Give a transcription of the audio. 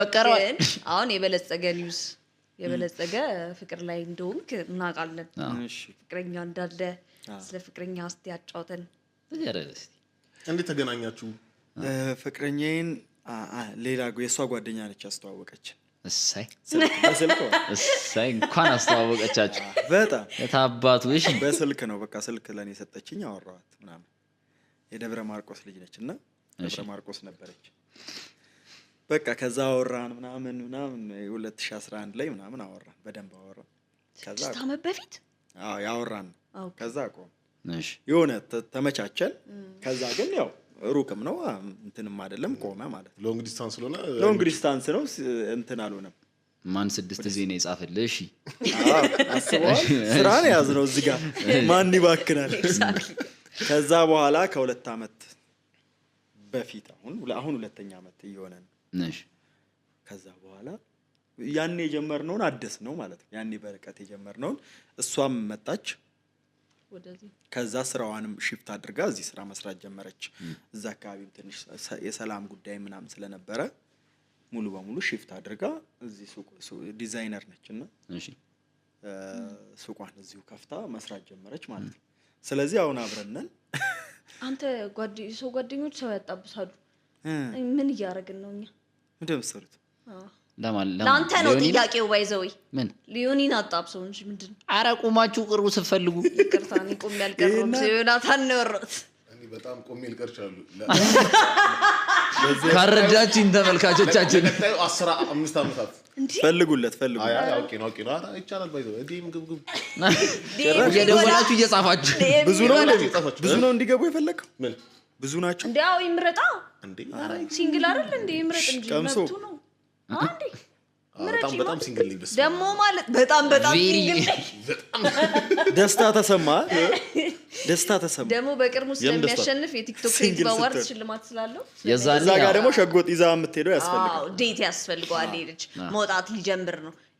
ይፈቀረዋል። ግን አሁን የበለጸገ news፣ የበለጸገ ፍቅር ላይ እንደሆንክ እናውቃለን። እሺ። ፍቅረኛ እንዳለ፣ ስለ ፍቅረኛ እስቲ ያጫውተን። ንገረን እስቲ። እንዴት ተገናኛችሁ? ፍቅረኛዬን ሌላ የእሷ ጓደኛ ነች ያስተዋወቀች። እሰይ! በስልክ ነው። እሰይ፣ እንኳን አስተዋወቀቻችሁ። በጣም። የታባቱ፣ እሺ። በስልክ ነው። በቃ ስልክ ለእኔ ሰጠችኝ፣ አወራኋት ምናምን። የደብረ ማርቆስ ልጅ ነች እና ደብረ ማርቆስ ነበረች። በቃ ከዛ አወራን ምናምን ምናምን፣ 2011 ላይ ምናምን አወራን፣ በደንብ አወራን። ከዛ 6 ዓመት በፊት። አዎ፣ ያወራን ነው። ከዛ ቆም የሆነ ተመቻቸን። ከዛ ግን ያው ሩቅም ነው እንትንም አይደለም፣ ቆመ ማለት ነው። Long distance ስለሆነ። Long distance ነው፣ እንትን አልሆነም። ማን ስድስት ዜና የጻፈልህ? እሺ። አዎ፣ አስበዋል። ስራ ነው የያዝነው እዚህ ጋር፣ ማን ይባክናል? ከዛ በኋላ ከ2 ዓመት በፊት፣ አሁን አሁን ሁለተኛ ዓመት እየሆነ ነው። ከዛ በኋላ ያኔ የጀመርነውን አደስ ነው ማለት ነው። ያኔ በርቀት የጀመርነውን እሷም መጣች። ወደዚህ። ከዛ ስራዋንም shift አድርጋ እዚህ ስራ መስራት ጀመረች። እዛ አካባቢም ትንሽ የሰላም ጉዳይ ምናምን ስለነበረ ሙሉ በሙሉ shift አድርጋ እዚህ ዲዛይነር ነች እና ሱቋን እዚሁ ከፍታ መስራት ጀመረች ማለት ነው። ስለዚህ አሁን አብረን ነን። አንተ ሰው ጓደኞች ሰው ያጣብሳሉ። ምን እያደረግን ነው እኛ? ምንድን ነው የምትሰሩት? ለማን? ለማን? ለአንተ ነው ሊዮኒ ነው? ጥያቄው። By the way ምን? ሊዮኒን አጣብሰው እንጂ ምንድን ነው? አረ ቁማችሁ ቅርቡ ስትፈልጉ። ይቅርታ፣ እኔ ቆሜ አልቀረሁም። ዮናታን ነው ያወራሁት። እኔ በጣም ቆሜ ልቀር እችላለሁ። ካረዳችኝ ተመልካቾቻችን። ለቀጣዩ 15 ዓመታት። እንዲህ። ፈልጉለት፣ ፈልጉ። አይ አይ፣ አውቄ ነው፣ አውቄ ነው። ኧረ ይቻላል። By the way እንዲህ ምግብ ግብ እየደወላችሁ እየጻፋችሁ። ብዙ ነው እንዴ? እየጻፋችሁ። ብዙ ነው እንዲገቡ የፈለግከው? ምን? ብዙ ናቸው። እንዲ አዎ ይምረጣ። እንዴ? Single አይደል እንዴ? ይምረጥ እንጂ። ቀምሶ። መብቱ ነው። አንዴ ምረጪ። በጣም በጣም single ነኝ። በስመ አብ። ደግሞ ማለት በጣም በጣም Very. Single ነኝ። ደስታ ተሰማ፣ ደስታ ተሰማ። ደግሞ በቅርቡ የምን ደስታ? ስለሚያሸንፍ የ TikTok Single Creative Award ስትሆን። ሽልማት ስላለው የዛኔ እዛ ጋር ደግሞ ሸጎጥ ይዛ የምትሄደው ያስፈልጋል። አዎ፣ date ያስፈልገዋል። ይሄ ልጅ መውጣት ሊጀምር ነው።